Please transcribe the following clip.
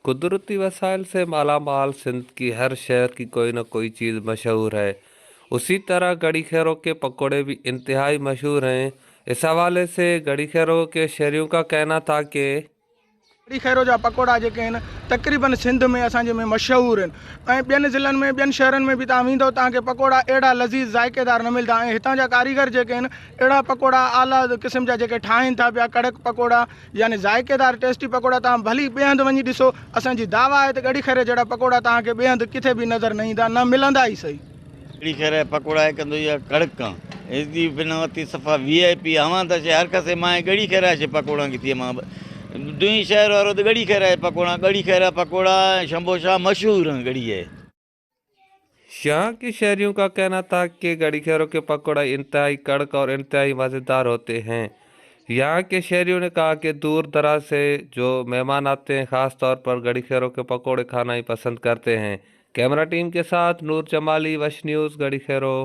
कुदरती वसाइल से मालामाल सिंध की हर शहर की कोई न कोई चीज़ मशहूर है। उसी तरह गढ़ी खैरों के पकौड़े भी इंतहाई मशहूर हैं। इस हवाले से गढ़ी खैरों के शहरियों का कहना था कि ڳڙهي خيرو جا پڪوڙا جيڪي آهن تقريبن سنڌ ۾ اسان جي ۾ مشهور آهن ۽ ٻين ضلعن ۾ ٻين شهرن ۾ به توهان ويندؤ توهان کي پڪوڙا اهڙا لذيذ ذائقيدار نه ملدا ۽ هتان جا ڪاريگر جيڪي آهن اهڙا پڪوڙا اعليٰ قسم جا جيڪي ٺاهين ٿا پيا ڪڙڪ پڪوڙا يعني ذائقيدار ٽيسٽي پڪوڙا توهان ڀلي ٻئي هنڌ وڃي ڏسو اسان جي دعويٰ آهي ته ڳڙهي خيري جهڙا پڪوڙا توهان کي ٻئي هنڌ ڪٿي به نظر نه ايندا نه ملندا ئي سهي. ڳڙهي خير جا پڪوڙا هڪ هنڌ اها ڪڙڪ آن هتي بنا اتي صفا وي آء پي هوان ته شي هر کسي مان ڳڙهي خير جا پڪوڙا ڪٿي مان دوئي شهر وارو ته ڳڙهي خير جا پڪوڙا ڳڙهي خير جا پڪوڙا ۽ شمبوشا مشهور آن ڳڙهي جي. يهان ڪي شهريون ڪا ڪهنا ٿا ڪي ڳڙهي خيرو ڪي پڪوڙا انتهائي ڪڙڪ اور انتهائي مزيدار هوتي هين. يهان ڪي شهريون ني ڪها ڪي دور دراز سي جو مهمان آتي هين خاص طور پر ڳڙهي خيرو ڪي پڪوڙي کانا هي پسند ڪرتي هين. ڪئميرا ٽيم ڪي ساٿ نور جمالي وش نيوز ڳڙهي خيرو.